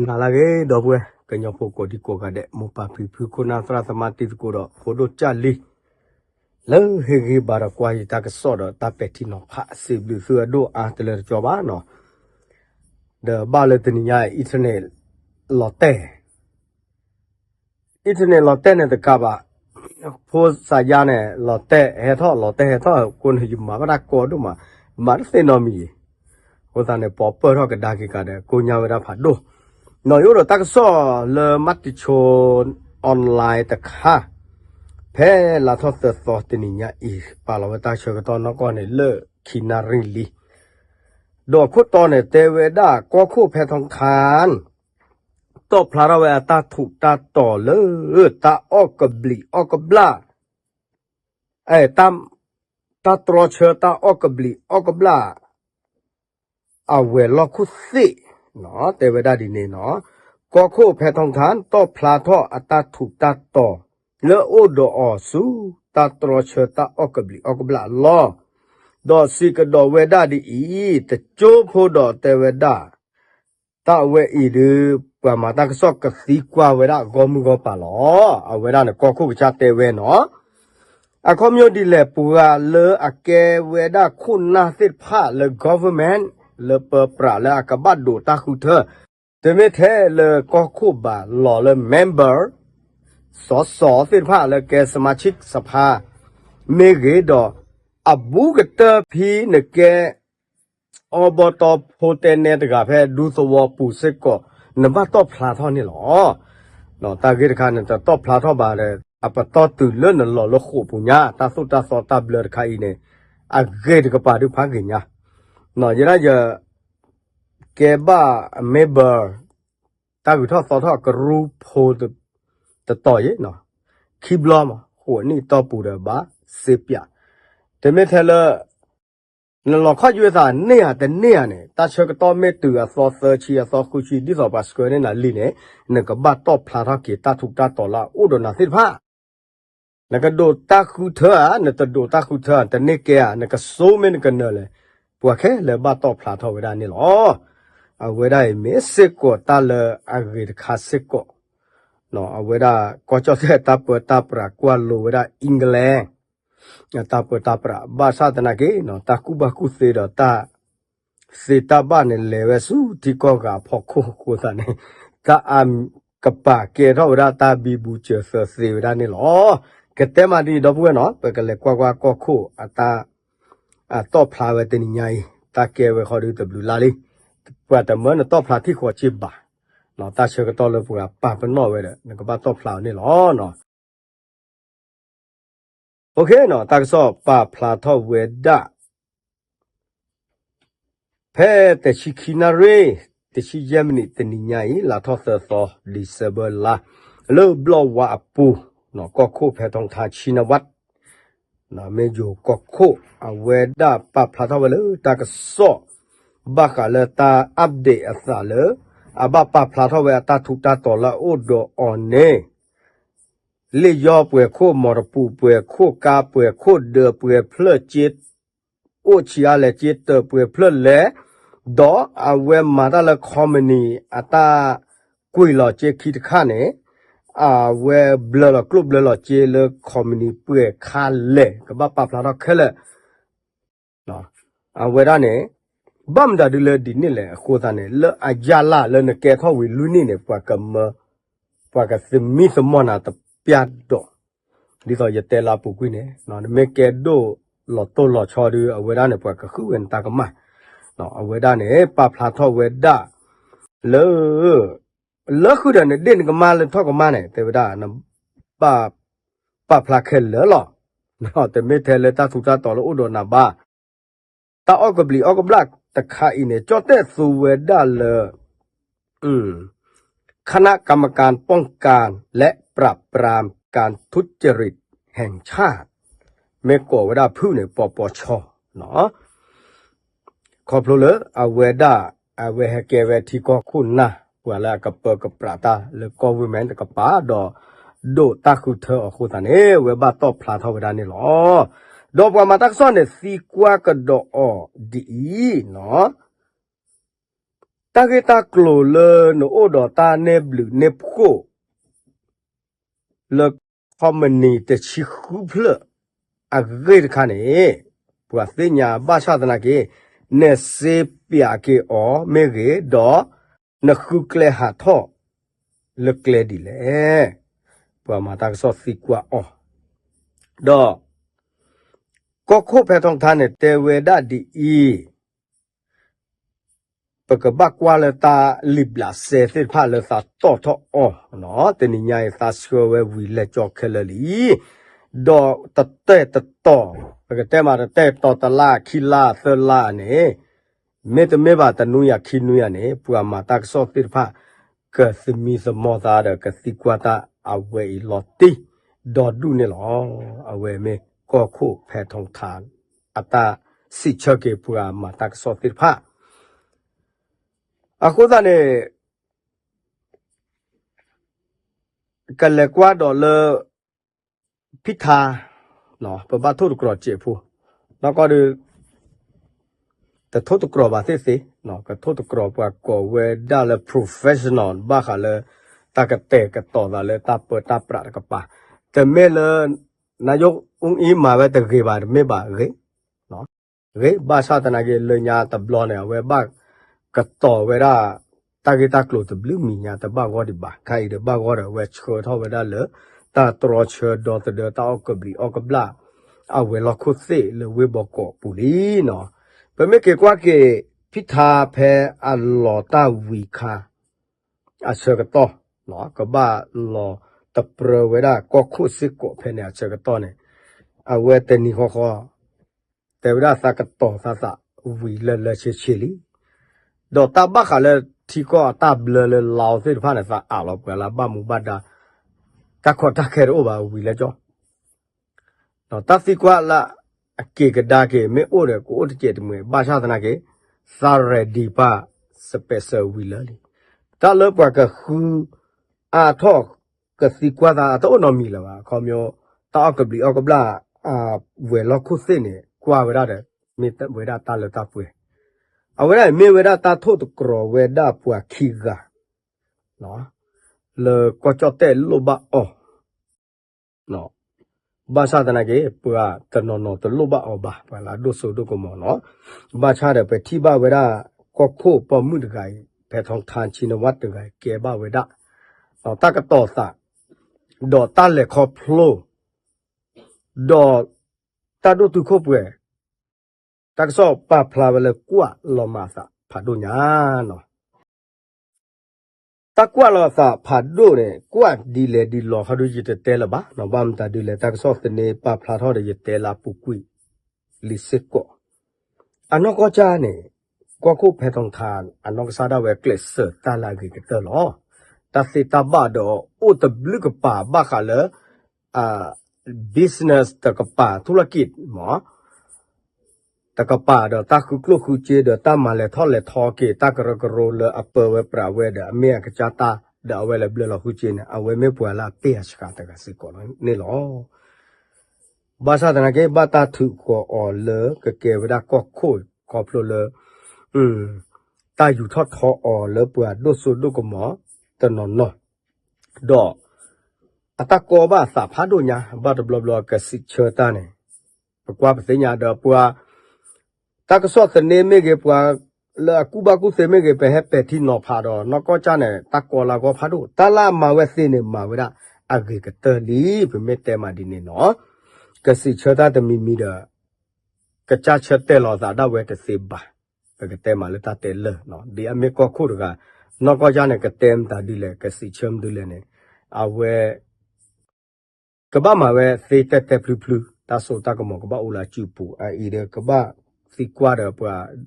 နၤလၢအဂ့ၤ ဒီပုၢ်ဝဲၢ် ကညီဖိကိးဒံကိးဂၤဒဲး မိၢ်ပၢ်ဖံဖု ခိၣ်နၢ်သရၣ်သမါတံၤသကိးဒီး ဖိဒိၣ်ကၢ်လံၤ လၢဟ့ၣ်ဂံၢ်ဘါဒီးကွၢ်ယတၢ်ကစီၣ်ဒီးတၢ်ပဲာ်ထံနီၤဖး စံးဘျုးသုအဒိၣ်အါတလၢတကီဘၣ်နီၤ. ဒီးဘၣ်လၢတနံၤညါအံၤ internet လီၤတဲာ် internet လီၤတဲာ်န့ၣ်တကးဘၣ် ဖိစါယါန့ၣ် လီၤတဲာ်ဟဲထီၣ် လီၤတဲာ်ဟဲထီၣ် ကိးန့ၣ် ယမၤဘၣ်တၢ်ကီဒိၣ်မး မၤတသ့နီတမံၤအံၤ. အဃိသတးန့ၣ် ပှၤပၢၢ်ထီၣ်ကဒါက့ၤကးဒီး ကိညါဝဲဒၣ်ဖးဒိၣ် နီၤ ယအိၣ်ဒီးတၢ်ကစီၣ်လၢ မတ္တကိ online တခါ ဖဲလါထီၣ်သၢသီတနံၤညါအံၤ ပာ်လီၤဝဲတၢ်ဆၢကတီၢ်နီၢ်ကီၢ်န့ၣ် လၢခံနၣ်ရံၣ်လံ ဒီးခိၣ်တီန့ၣ် တဲဝဲဒၣ်ကီၢ်ခိၣ်ဖဲထီထါ တီၣ်ဖျါထီၣ်ဝဲအတၢ်ထူးတၢ်တီၤလၢ တၢ်အီၣ်ကဘျံးအီၣ်ကဘျၣ် တၢ်တြီဆၢတၢ်အီၣ်ကဘျံးအီၣ်ကဘျၣ် အဝဲၤလီၢ်ခိၣ်သ့ၣ် တဲဝဲဒၣ်ဒ်န့ၣ်နီၤ, ကီၢ်ခိၣ်ဖဲထီထါ တီၣ်ဖျါထီၣ်အတၢ်ထူးတၢ်တီၤ လၢအိၣ်ဒီးအီၤဆူ တၢ်တြီဆၢတၢ်အီၣ်ကဘျံးအီၣ်ကဘျၣ်အလီၢ်, ဒီးစံးကဒီးဝဲဒၣ်ဒ်အံၤ, တကၠိဖိဒီးတဲဝဲဒၣ် တၢ်အဝဲအံၤဒုး ပှၤမၤတၢ်ကစီၣ်ကသံကွၢ်ဝဲဒၣ်ဂီၢ်မုၢ်ဂီၢ်ပၤလီၤ. အဝဲဒၣ်န့ၣ် ကီၢ်ခိၣ်ကစၢ်တဲဝဲနီၤ, အခီပညီဒ်လဲၣ် ပှၤလၢအကဲဝဲဒၣ်ခိၣ်နၢ်သ့ၣ်တဖၣ်လၢ government လၢပၢပြးလၢအကဘၣ်ဒိးတၢ်ဃုထၢ တမ့ၢ်ထဲလၢကီၢ်ခိၣ်ဘၣ်လီၤလၢ member စီၤစီၤသ့ၣ်တဖၣ်လၢကဲ စမါဆံၣ်စဖါ မ့ၢ်ဂ့ၤဒီး အဘူးကတၢၢ်ဖဲနကဲ အီဘီတီဖိတဲနဲတဂၤဖဲဒူသဝီပူၤစ့ၢ်ကီး နဘၣ်တီၣ်ဖျါထီၣ်န့ၣ်လီၤ. တၢ်ဂ့ၢ်တခါန့ၣ် တတီၣ်ဖျါထီၣ်ဘၣ်ဒီး အပတီၢ်တုၤလၢနလီၤလၢဃိာ်ပူၤညါ တၢ်သိၣ်တၢ်သီတၢ်ဘျၢတခါအံၤန့ၣ် အဂ့ၤတကပၤဒုးဖးဂ့ၤညါ, ယဲဒၣ်ယ ကဲဘၣ် member တၢ်ဂုၤထီၣ်သီထီၣ်ကရူၢ်ဖိ တတီၤယဲၢ်, ခံဘျီမး ဃိးနံၣ်တီၢ်ပူၤဒီးဘၣ်စ့ပၠး, တမ့ၢ်ထဲလၢ နလီၤခီၣ်ယွဲသးန့ၢ်ဧါတန့ၢ်ဧါန့ၣ် တၢ်ဆၢကတီၢ်မ့ၢ်တုၤအသီသၢဆံအသီဃုဆံ ဒ်သိးပှၤဆှၢန့ၢ်နၤလံန့ၣ် နကဘၣ်တီၣ်ဖျါထီၣ်က့ၤတၢ်ထူးတၢ်တီၤလၢအအိၣ်ဒီးနၤသ့ၣ်တဖၣ် နကဒိးတၢ်ဃုထၢဧါ နတဒိးတၢ်ဃုထၢဧါ တန့ၢ်ကဲဧါ နကစိမ့ၢ်နကနၢၤလဲၣ်, ပှၤခဲလၢာ်ဘၣ်တီၣ်ဖျါထီၣ်ဝဲဒၣ်န့ၣ်လီၤ. အဝဲဒၣ်အံၤမ့ၢ်စ့ၢ်ကီးတၢ်လၢအဂ့ၤတခါစ့ၢ်ကီး, အဝဲဒၣ်ကီၢ်ကၠီၣ်တဲၣ်တၢ်ပၢတၢ်ပြးကွၢ်လိဝဲဒၣ် England တၢ်ပၢတၢ်ပြး ဘၣ်ဆၣ်သနာ်က့ တၢ်ကူၣ်ဘၣ်ကူၣ်သ့ဒီးတၢ် သ့တၢ်ဘၣ်န့ၣ် လဲၤဝဲဆူထံကီၢ်ဂၤအဖီခိၣ်အဃိသတးန့ၣ် တၢ်အကပၤကဲထီၣ်ဝဲဒၣ်တၢ်ဘံဘူစၢၤသၢသ့ဝဲဒၣ်န့ၣ်လီၤ. ကတဲမးဒ်အံၤ ဒီပုၢ်ဝဲၢ်နီၤ ပကလဲၤကွၢ်ကွၢ်ကီၢ်ခိၣ်အတၢ် အတီၣ်ဖျါဝဲတနံၤညါအံၤ တၢ်ကဲဝဲဃီဒုးတဘျုးလါလံ, ပှၤတမၢနတီၣ်ဖျါထံၣ်ဃီစ့ၢ်ဘၣ်, တၢ်ဆၢကတီၢ်လၢပှၤပာ်ပနီၣ်ဝဲဒီး နကဘၣ်တီၣ်ဖျါအီၤန့ၣ်လီၤ. တၢ်ကစီၣ်ပာ်ဖျါထီၣ်ဝဲဒၣ် ဖဲတဆံခံနၣ်ရံၣ် တဆံယဲၢ်မံးနံးတနံၤညါအံၤ လါထီၣ်သၢသီ December လါ လၢဘျီၣ်ဝါအပူၤ ကီၢ်ခိၣ်ဖဲထီထါဆံနဝး မ့ၢ်ယိၤကီၢ်ခိၣ် အဝဲဒၣ်ပာ်ဖျါထီၣ်ဝဲလၢတၢ်ကစီၣ် ဘၣ်ဃးလၢတၢ် update အသးလၢ အဘၣ်ပာ်ဖျါထီၣ်ဝဲအတၢ်ထူးတၢ်တီၤလၢအအိၣ်ဒီးအီၤန့ၣ် လ့ၣ်ယီၢ်ပှဲၤခိၣ် မီတပူၤပှဲၤခိၣ် ကါပှဲၤခိၣ် ဒၢးပှဲၤဖျၢၣ် က့အိၣ်ဆံးအါလဲၣ် က့တၢးပှဲၤဖျၢၣ်လဲၣ်, ဒီးအဝဲမၤတၢ်လၢ company အတၢ်ကွံာ်လီၤက့ခံတခါန့ၣ် အဝဲဘျၢလီၤကျိၣ်ဘျၢလီၤစ့လၢ company ပှဲၤခါလဲၣ် ကဘၣ်ပာ်ဖျါထီၣ်ခဲလၢာ် အဝဲဒၣ်န့ၣ် ဘၣ်မတၤဒုးလၢဒ်န့ၣ်လဲၣ်အဃိသတးန့ၣ် လၢအယၢ်လၢ်လၢနကဲထီၣ်ဝံၤလွံၢ်နံၣ်န့ၣ် ပှၤကမၢ ပှၤကသမံသမိးနၤတပျၢ်ဒီး ဒ်သိးယတဲလၢအပူၤကွံာ်န့ၣ် နမ့ၢ်ကဲဒိၣ်လီၤတိၢ်လီၤဆီဒုး အဝဲဒၣ်န့ၣ် ပှၤကဃုဝဲနတၢ်ကမၣ် အဝဲဒၣ်န့ၣ် ပာ်ဖျါထီၣ်ဝဲဒၣ် လၢ လၢဃုာ်ဒီးနဒ့ၣ်နကမၢ်လၢထီၣ်ကမၣ်န့ၣ် တဲဝဲဒၣ် နဘၣ် ပာ်ဖျါခဲလၢာ်လီၤ. တမ့ၢ်ထဲလၢတၢ်ထူးတၢ်တီၤလၢအိၣ်ဒီးနၤဘၣ်. တၢ်အီၣ်ကဘျံးအီၣ်ကဘျၣ်တခါအံၤန့ၣ် ကၠီၣ်တဲၣ်သူဝဲဒၣ်လၢ คณะกรรมการป้องกันและปราบปรามการทุจริตแห่งชาติ မ့ၢ်ကိးဝဲဒၣ်ဖုၣ်န့ၣ် ပီပီဆီ ခီဖျိလၢအဝဲဒၣ် အဝဲဟဲကဲဝဲထံကီၢ်ခိၣ်နၢ် ပှၤလၢအကပၢကပြးတၢ်လၢကီၢ်ဝ့ၢ်မဲတကပၤ ဒီး ဒိးတၢ်ဃုထၢအီၤအဃိသတးန့ၣ် အဝဲဘၣ်တီၣ်ဖျါထီၣ်ဝဲဒၣ်န့ၣ်လီၤ. ဒီးပှၤမၤတၢ်ကစီၣ်န့ၣ် သံကွၢ်ကဒီးအီၤဒ်အံၤနီၤ တၢ်ဂ့ၢ်တၢ်ကျိၤလၢနအိၣ်ဒီးတၢ်န့ၢ်ဘျုးန့ၢ်ဖှိၣ် လၢ company တဆံဃုဖျၢၣ်အဂ့ၢ်တခါန့ၣ် ပှၤသ့ၣ်ညါဘၣ်ဆၣ်သနာ်က့ နစ့ပၠးက့ၤအီၤမ့ၢ်ဂ့ၤ ဒီးနဃုကျဲဟးထီၣ်လၢကျဲဒ်လဲၣ်. ပှၤမၤတၢ်ကစီၣ်သံကွၢ်အီၤ ဒီး ကီၢ်ခိၣ်ဖဲထီထါန့ၣ် တဲဝဲဒၣ်ဒ်အံၤ ပကဘၣ်ကွၢ်လၢတၢ်လံာ်ဘျးစဲသ့ၣ်တဖၣ်လၢသးတီၣ်ထီၣ်အီၤ, တနံၤညါအံၤသးဆှၢဝဲဝံၤလဲၤကၠီခဲလၢာ်လံ, ဒီးတတဲတတီၤ, ပကတဲမးတတဲတီၤတလါခံလါသၢလါန့ၣ်, မ့တမ့ၢ်ဘၣ်တနွံယၤခံနွံယၤန့ၣ် ပှၤမၤတၢ်ကစီၣ်သ့ၣ်တဖၣ် ကသမံသမိးသးဒီးကသံကွၢ်တၢ်အဝဲအံၤလီၤတံၢ်ဒီဒူၣ်န့ၣ်လီၤ. အဝဲမ့ၢ်ကီၢ်ခိၣ်ဖဲထီထါ အတၢ်စံးဆၢက့ၤပှၤမၤတၢ်ကစီၣ်သ့ၣ်တဖၣ် အဃိသတးန့ၣ် ကလဲၤကွၢ်ဒီးလၢ ဖံထါ, ပဘၣ်ထိၣ်သတြီၤစဲးဖိ, နီၢ်ကီၢ်ဒီး တထိၣ်သတြီၤဘၣ်သ့ၣ်သ့ၣ်, ကထိၣ်သတြီၤပှၤကိးဝဲဒၣ်လၢ professional ဘၣ်ဃးလၢ တၢ်ကတဲာ်ကတီၤသးလၢတၢ်ပၢတၢ်ပြးတကပၤ, တမ့ၢ်လၢ နယိၣ်အူအံၤမၤဝဲတဂ့ၤဘၣ် တမ့ၢ်ဘၣ်ဂ့ၤ ဂ့ၤ, ဘၣ်ဆၣ်သနာ်က့ လၢညါတဘျီန့ၣ် အဝဲဘၣ်ကတီၤဝဲဒၣ် တၢ်ဂ့ၢ်တၢ်ကျိၤတဘျုးမံၤညါ တဘၣ်ဂီၢ်ဒံးဘၣ်. ခါအံၤဒီးဘၣ်ဂီၢ်ဒီး အဝဲဆှၢထီၣ်ဝဲဒၣ်လၢ တၢ်တြီဆၢဒီသဒၢတၢ်အီၣ်ကဘျံးအီၣ်ကဘျၣ် အဝဲၤလီၢ်ခိၣ်သ့ၣ်လၢဝ့ၢ်ဘီကီးအပူၤလံနီၤ. ပမ့ၢ်က့ၤကွၢ်က့ၤ ဖံထါဖဲအလီၤတၢ်ဝံၤခါ အဆၢကတီၢ် ကဘၣ်လီၤတပြၢဝဲဒၣ်ကီၢ်ခိၣ်စ့ၢ်ကီးဖဲန့ၣ်အဆၢကတီၢ်န့ၣ်, အဝဲတနံၤဃီဃီ တဲဝဲဒၣ်သးကတီၤသးသးဝံၤလၢလၢဆ့ဆ့လံ. ဒီးတၢ်ဘၣ်ဃးလၢထံကီၢ်အတၢ်ဘျၢလၢလါသ့ၣ်တဖၣ်န့ၣ် သးအးလီၤပှၤလၢဘၣ်မူဘၣ်ဒါ, တၢ်ခီၣ်တၢ်ခဲတအိၣ်ဘၣ်ဝံၤလၢကၠီ တၢ်သံကွၢ်လၢအက့ၤကဒါက့ၤ မ့ၢ်အိၣ်ဒီးကအိၣ်တစဲးတမှဲၤ ဘၣ်ဆၣ်သနာ်က့ သး ready ပာ် special ဝံၤလၢာ်လံ. တၢ်လၢပှၤကဃုအါထီၣ် ကသံကွၢ်သးအတအိၣ်နီတမံၤလၢၤဘၣ်. ခီဖျိ တၢ်အီၣ်ကဘျံးအီၣ်ကဘျၣ် ဝဲၤလီၢ်ခိၣ်သ့ၣ်န့ၣ် ကွၢ်ဝဲဒၣ်ဒီး မ့ၢ်ဝဲဒၣ်တၢ်လၢတၢ်ပှဲၤ, အဝဲဒၣ်မ့ၢ်ဝဲဒၣ်တၢ်ထိၣ်သတြီၤဝဲဒၣ်ပှၤခံဂၤ လၢကီၢ်ကၠီၣ်တဲၣ်လိၣ်ဘၣ်အီၤ ဘၣ်ဆၣ်သနာ်က့ ပှၤတနီၤနီၤတလိၣ်ဘၣ်အီၤဘၣ် ပှၤလၢအဒိၣ်စိဒိၣ်ကမီၤနီၤ. ဘၣ်ဆၣ်ဒီးပထံၣ်ဘၣ်ဝဲဒၣ် ကီၢ်ခိၣ်ပိာ်မုၣ်တဂၤအံၤ ဖဲထီထါဆံနဝၣ်တဂၤအံၤ ကဲဘၣ်ဝဲဒၣ် တၢ်ကတီၤသး ဒီးတၢ်လဲၤခီဖျိ ဒီးတၢ်ဒိၣ်တုာ်ခိၣ်ပှဲၤ တၢ်ကစီၣ်ပာ်ဖျါဝဲလၢကွၢ်လီၤမၤအသးဖးဒိၣ်ညါနီၤ. တၢ်ကွၢ်လီၤအသးဖးဒိၣ်န့ၣ် ကွၢ်ဒ်လဲၣ်ဒ်လဲၣ်ခီဒုးယတတဲလၢၤဘၣ်နီၤ. ဘၣ်မတၤဒ်လဲၣ် တၢ်ကစီၣ်သန့ပာ်ဖျါထီၣ်ဒီး ယတဲလၢအပူၤကွံာ်လံစ့ၢ်ကီး အနီၢ်ကီၢ်ကၢ်န့ၣ် ကီၢ်ခိၣ်ဖဲထီထါ အနီၢ်ကစၢ်ဒၣ်ဝဲကျဲးစၢးတၢ်လၢအဂ့ၤကတၢၢ်လီၤ. တၢ်သ့တၢ်ဘၣ်ဒီးအိၣ်တဘျုးကပၤဘၣ်ဃးလၢ business တကပၤ ထူရကံး မ့ၢ် တကပၤဒီးတၢ်ဃုကျိၣ်ဃုစ့ဒီးတၢ်မၤလဲၤထီၣ်လဲၤထီက့ၤ တၢ်ကရၢကရိလၢအပၢဝဲပြးဝဲဒီး အမ့ၢ်အကစၢ်တၢ်ဒီးအဝဲလဲၤဘျၢလီၤဃုစ့န့ၣ် အဝဲမ့ၢ်ပှၤလၢအပ့ၢ်အဆှးတဂၤစ့ၢ်ကီးန့ၣ်လီၤ. ဘၣ်ဆၣ်သနာ်က့ ဘၣ်တၢ်ထုးဃီၤအီၤလၢကကဲဝဲဒၣ်ကီၢ်ခိၣ်ခီဖျိလၢ တၢ်ယူၤထီၣ်ထီအီၤလၢပှၤဒိၣ်စိဒိၣ်ကမီၤတနီၤနီၤ ဒီး အတၢ်ကီဘၣ်အသးဖးဒိၣ်ညါ ဘၣ်တဘျီဘျီကစံးဆၢတၢ်န့ၣ် ပကွၢ်ပသ့ၣ်ညါဒီးပှၤ တၢ်ကစီၣ်သန့မ့ၢ်ဂ့ၤ ပှၤလၢအကူၣ်ဘၣ်ကူၣ်သ့မ့ၢ်ဂ့ၤ ပဟဲပဲာ်ထံနီၤဖးဒီး နီၢ်ကီၢ်ကၢ်န့ၣ် တၢ်ကီလၢအဂီၢ်ဖးဒိၣ် တၢ်လၢအမၤဝဲသ့န့ၣ် မၤဝဲဒၣ်အဂ့ၤကတၢၢ်လံ ပမ့ၢ်တဲမးဒ်န့ၣ်နီၤ ကစံးဆၢတၢ်တမံၤမံၤဒီး ကစၢ်ဆၢတဲာ်လီၤသးဒၣ်ဝဲတသ့ဘၣ်. ပကတဲမးလၢတၢ်တဲလၢာ် ဒ်အမ့ၢ်ကီၢ်ခိၣ်တဂၤ နီၢ်ကီၢ်ကၢ်န့ၣ် ကတဲမတၤဒ်လဲၣ် ကစံးဆၢမတၤဒ်လဲၣ်န့ၣ် အဝဲ ကဘၣ်မၤဝဲသ့တဲတဲဖျုဖျု တၢ်စိတၢ်ကမီၤကဘၣ်အိၣ်လၢအစုပူၤ အအံၤဒီးကဘၣ်သံကွၢ်ဒီးပှၤ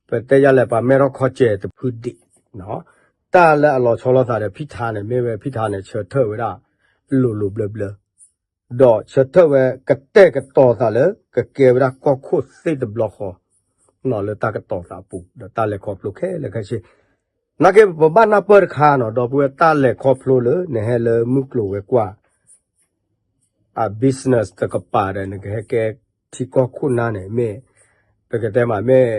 ပတဲယၤလဲၣ် ပှၤမဲထီၣ်ခီစဲးတဖုဒံး တၢ်လၢအလီၤဆီလိာ်သးဒီးဖံထါန့ၣ် မ့ၢ်ဝဲဖံထါန့ၣ် ဆၢထၢၣ်ဝဲဒၣ် လိၤလိၤဘျၢဘျၢ ဒီးဆၢထၢၣ်ဝဲကတဲာ်ကတီၤသးလၢ ကကဲဝဲဒၣ်ကီၢ်ခိၣ်သ့ၣ်တဘျီဃီ လၢတၢ်ကတီၤသးအပူၤ ဒီးတၢ်လဲၤခီဖျိခဲလၢာ်ခဲဆ့ နာ်က့ ပဘၣ်နၢ်ပၢၢ်တခါနီၤ ဒီပုၢ်ဝဲၢ် တၢ်လဲၤခီဖျိလၢ နဟဲလၢမုၢ်ကျိၤဝဲၤကွာ် အ business တကပၤဒီး နကဟဲကဲထံကီၢ်ခိၣ်နၢ်န့ၣ် မ့ၢ် ပကတဲမး မ့ၢ်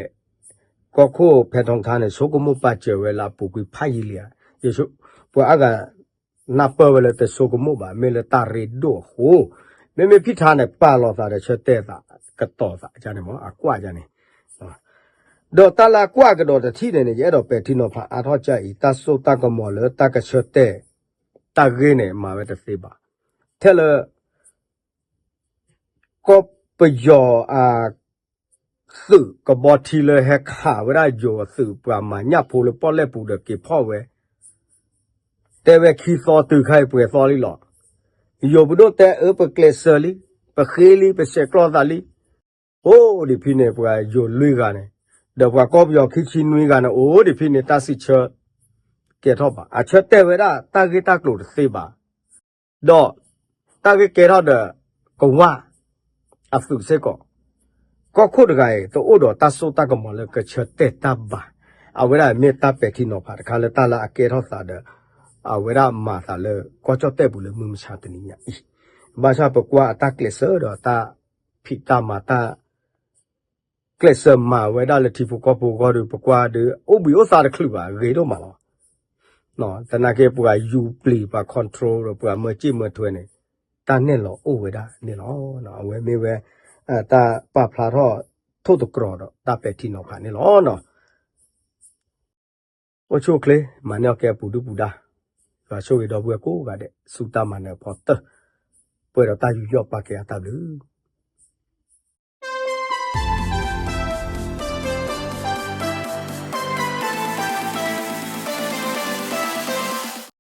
ကီၢ်ခိၣ်ဖဲထီထါန့ၣ် ဆိကမိၣ်ပာ်စၢၤဝဲလၢအပူၤကွံာ်ဖးယံာ်လံဧါ, ယဆိ ပှၤအါဂၤနၢ်ပၢၢ်ဝဲလၢတဆိကမိၣ်ဘၣ် မ့ၢ်လၢတၢ်ရ့ဒိၣ်အဃိ, မ့မ့ၢ်ဖံထါန့ၣ် ပာ်လီၤသးဒီးဆၢတဲာ်သး ကတီၤသးန့ၣ်မ့ၢ် အကွၢ်န့ၣ် ဒီးတၢ်လၢအကွၢ်ကဒီးတထံၣ်န့ၣ်န့ၣ် ယအဲၣ်ဒိးပဲာ်ထံနီၤဖးအါထီၣ်ကၢ်အံၤ တၢ်စိတၢ်ကမီၤလၢတၢ်ကဆၢတဲာ် တၢ်ဂ့ၢ်န့ၣ် မၤဝဲတသ့ဘၣ်. ထဲလၢ ကီၢ်ပယီၤအ သုးကဘီထံလၢဟဲခးဝဲဒၣ်ယိၤအသုး ပှၤမၤညၣ်ဖိလၢပီၣ်လဲၣ်ပူၤဒီးက့ၤဖီၣ်ဝဲ တဲဝဲခံသီတုၤခါအံၤပှဲၤသီလံလီၤ. ယိၤပဒိၣ်တဲအၢပကျဲးစၢးလံ, ပဃ့လံ ပဆဲးကျိးသးလံ. အိၣ်ဒံးဖဲန့ၣ် ပှၤယိၤလွံၢ်ဂၤန့ၣ် ဒီးပှၤကီၢ်ပယီၤခံဆံနွံဂၤန့ၣ် အိၣ်ဒံးဖဲန့ၣ် တၢ်စံးဆၢ ကဲထီၣ်ဘၣ်. အဆၢတဲာ်ဝဲဒၣ် တၢ်ဂ့ၢ်တၢ်ကျိၤတသ့ဘၣ် ဒီး တၢ်ဂ့ၢ်ကဲထီၣ်ဒီး ကဝၢ် အသုးစ့ၢ်ကီး, ကီၢ်ခိၣ်တဂၤအံၤ တအိၣ်ဒီးတၢ်စိတၢ်ကမီၤလၢကဆၢတဲာ်တၢ်ဘၣ်. အဝဲဒၣ်မ့ၢ်တၢ်ပဲာ်ထံနီၤဖးတခါလၢတၢ်လၢအကဲထီၣ်သးဒီး အဝဲဒၣ်မၤသးလၢကီၢ်ကၠီၣ်တဲၣ်ပူၤလၢမုၢ်မဆါတနံၤညါအံၤ, ဘၣ်ဆၣ်ပကွၢ်အတၢ်ကျဲးစၢးဒီးတၢ်ဖံးတၢ်မၤတၢ် ကျဲးစၢးမၤဝဲဒၣ်လၢထံဖိကီၢ်ဖိအဂီၢ်ဒီး ပကွၢ်ဒီး အိၣ်ဘှံးအိၣ်သါတချုးဘၣ် ဂ့ၤဒိၣ်မးလီၤ. သနာ်က့ ပှၤယူၤပျံၤ ပှၤ control ဒီးပှၤမၢစ့ၣ်မၢထွဲန့ၣ် တၢ်နဲၣ်လီၤအိၣ်ဝဲဒၣ်န့ၣ်လီၤ. အဝဲမ့ၢ်ဝဲ တၢ်ပာ်ဖျါထီၣ်ထိၣ်သတြီၤဒီးတၢ်ပဲာ်ထံနီၤဖးန့ၣ်လီၤ. အိၣ်ဆူၣ်အိၣ်ချ့ မၤန့ၢ်အီၣ်ကဲအပူၤဒုၣ်ပူၤဒါ, ယွၤဆိၣ်ဂ့ၤဒီပုၢ်ဝဲၢ်ကိးဂၤဒဲး ဆူတၢ်မၤနၢၤအဖီတၢၢ်, ပှဲၤဒီးတၢ်ယူးယီၣ်ပာ်ကဲအတၢ်ဘျုး